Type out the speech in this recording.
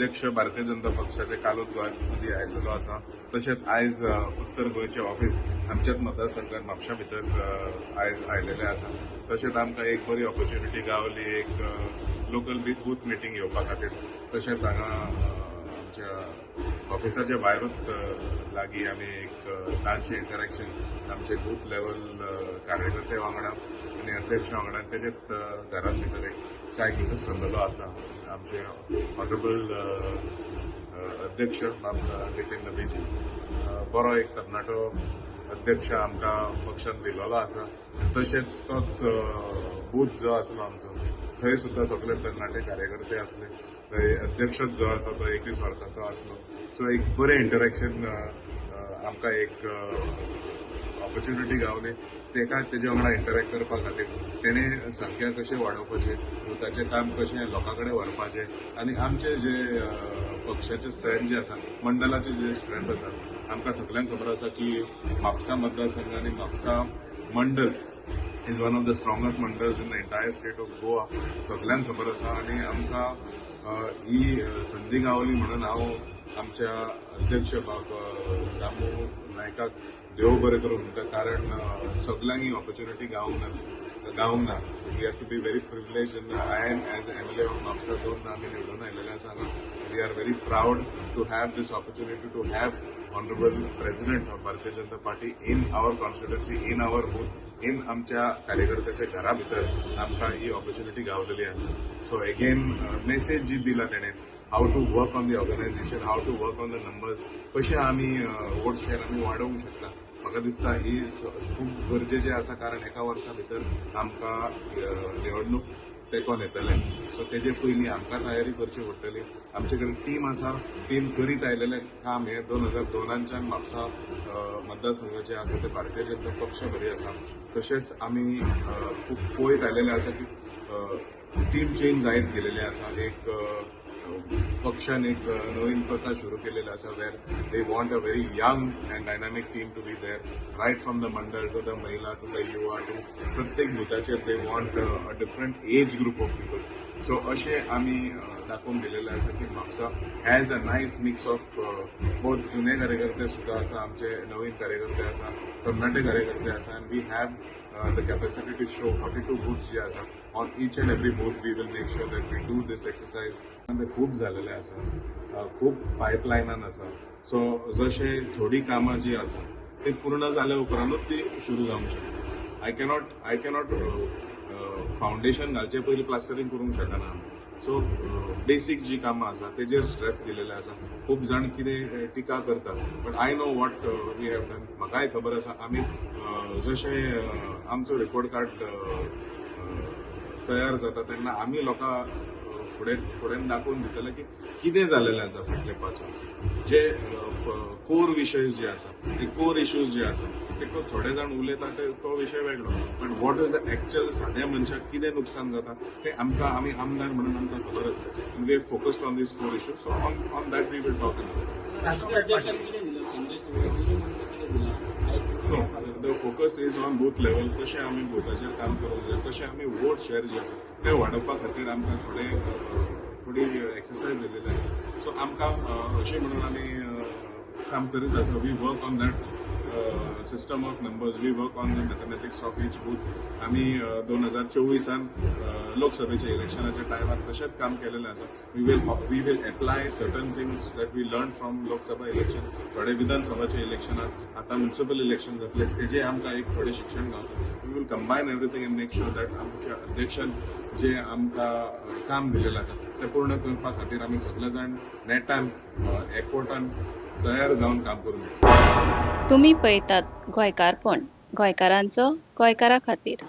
अध्यक्ष भारतीय जनता पक्षाचे कालूच गोंय मदीं आयिल्लो आसा. तशेंच आयज उत्तर गोंयचे ऑफिस आमच्याच मतदारसंघात म्हापशा भितर आयज आयलेले आसा. तशेंच आमकां एक बरी ऑपॉर्च्युनिटी गावली एक लोकल बूथ मिटींग घेवपा खातीर. तशेंच हांगा आमच्या ऑफिसाच्या भायरूच लागीं आमी एक ल्हानशें इंटरेक्शन आमचे बूथ लेवल कार्यकर्ते वांगडा आनी अध्यक्ष वांगडा, तेजेच घरात भितर एक चाय घेतच चल्लेलो आसा. आमचे ऑनरेबल अध्यक्ष बाब नितीन नबीजी, बरो एक तरणाटो अध्यक्ष आमकां पक्षान दिलेलो आसा. तशेंच तोच बूथ जो आसलो आमचो, थंय सुद्दां सगळे तरणाटे कार्यकर्ते आसले. थंय अध्यक्ष जो आसा तो 21 वर्सांचो आसलो. सो एक बरें इंटरेक्शन आमकां एक ऑपॉर्च्युनिटी गावली तेका तेजे वांगडा इंटरेक्ट करपा खातीर. तेणें संख्या कशें वाडोवपाचें, बुथाचें काम कशें लोकां कडेन व्हरपाचें आनी आमचे जे पक्षाचे स्ट्रेंथ जे आसा, मंडळाचे जे स्ट्रेंथ आसा, आमकां सगल्यांक खबर आसा की म्हापसा मतदारसंघ आनी म्हापसा मंडळ is one of the strongest mandals in the entire state of Goa. सगल्यांक खबर आसा आनी आमकां ही संदी गावली म्हणून हांव आमच्या अध्यक्ष बाब दामू नायकाक देव बरें करूं म्हणटा, कारण सगल्यांक ही ऑपॉर्च्युनिटी गावंक ना, गावंक ना. We have to be very privileged and I am as MLA of Mapusa, दोनदा आमी निवडून आयलेले आसा हांगा. We are very proud to have this opportunity to have honourable president of Bharatiya Janata Party in our constituency, in our booth, in आमच्या कार्यकर्त्याच्या घरा भितर आमकां ही opportunity गावलेली आसा. सो एगेन मेसेज जी दिला तेणें, how to work on the organization, how to work on the numbers, कशें आमी वोट शेअर आमी वाडोवंक शकता, म्हाका दिसता ही खूब गरजेचें आसा, कारण एका वर्सा भितर आमकां निवडणूक तेंकोन येतलें. सो तेजे पयलीं आमकां तयारी करची पडटली. आमचे कडेन टीम आसा. टीम करीत आयलेलें काम हें 2002च्यान म्हापसा मतदारसंघाचें आसा तें भारतीय जनता पक्ष बरी आसा. तशेंच आमी खूब पळयत आयलेले आसा की टीम चेंज जायत गेलेली आसा. एक पक्षान एक नवीन प्रथा सुरू केलेली आसा where they want a very young and dynamic team to be there, right from the mandal to the महिला टू the युवा टू प्रत्येक बुथाचेर they want a different age group of people. So अशें आमी दाखोवन दिलेलें आसा की Mapusa has a nice mix of both. जुने कार्यकर्ते सुद्दां आसा आमचे, नवीन कार्यकर्ते आसा, तरणाटे कार्यकर्ते आसा and we have the capacity to show 42 booths जे आसा, on each and every booth we will make sure that we do this exercise. ते खूब जालेले आसा, खूब पायपलायनान आसा. सो जशें थोडी कामां जी आसा ती पूर्ण जाल्या उपरांतूच ती सुरू जावंक शकता. I cannot foundation घालचे पयलीं प्लास्टरींग करूंक शकना आमी. सो बेसीक जी कामां आसा तेजेर स्ट्रेस दिलेले आसा. खूब जाण कितें टिका करतात, but I know what we have done. म्हाकाय खबर आसा, आमी जशें आमचो रिपोर्ट कार्ड तयार जाता तेन्ना आमी लोकां फुडें फुडें दाखोवन दितले की कितें जालेलें आसा फाटले 5 वर्सां. जे कोर विशय जे आसा, ते कोर इश्यूज जे आसा, ते थोडे जाण उलयता ते तो विशय वेगळो, but what is the actual साद्या मनशाक कितें नुकसान जाता ते आमकां, आमी आमदार म्हणून आमकां खबर आसा. We have focused on this core issue, so on that we will talk in. राष्ट्रीय अध्यक्षांनी कितें दिलं संदेश, तुमकां गुरुमंत्र कितें दिला? No, the focus is on booth level. कशें आमी बुथाचेर काम करूंक जाय, कशें आमी वोट शेअर जे आसा ते वाडोवपा खातीर आमकां थोडे थोडी एक्सरसायज दिलेली आसा. सो आमकां अशें म्हणून आमी काम करीत आसा. We work on that system of numbers, we work on the mathematics of each booth. आमी 2024ान लोकसभेच्या इलेक्शनाच्या टायमार तशेंच काम केलेलें आसा. We will apply certain things that we learn from Lok Sabha election. थोडे विधानसभाचे इलेक्शनात, आतां म्युनिसिपल इलेक्शन जातले, तेजे आमकां एक थोडें शिक्षण गावता. We will combine everything and make sure that आमच्या अध्यक्षान जे आमकां काम दिलेलें आसा तें पूर्ण करपा खातीर आमी सगळे जाण नेटान, एकवटान तयार जावन काम करून घेतले. तुमी पळयतात गोंयकारपण, गोंयकारांचो गोंयकारा खातीर.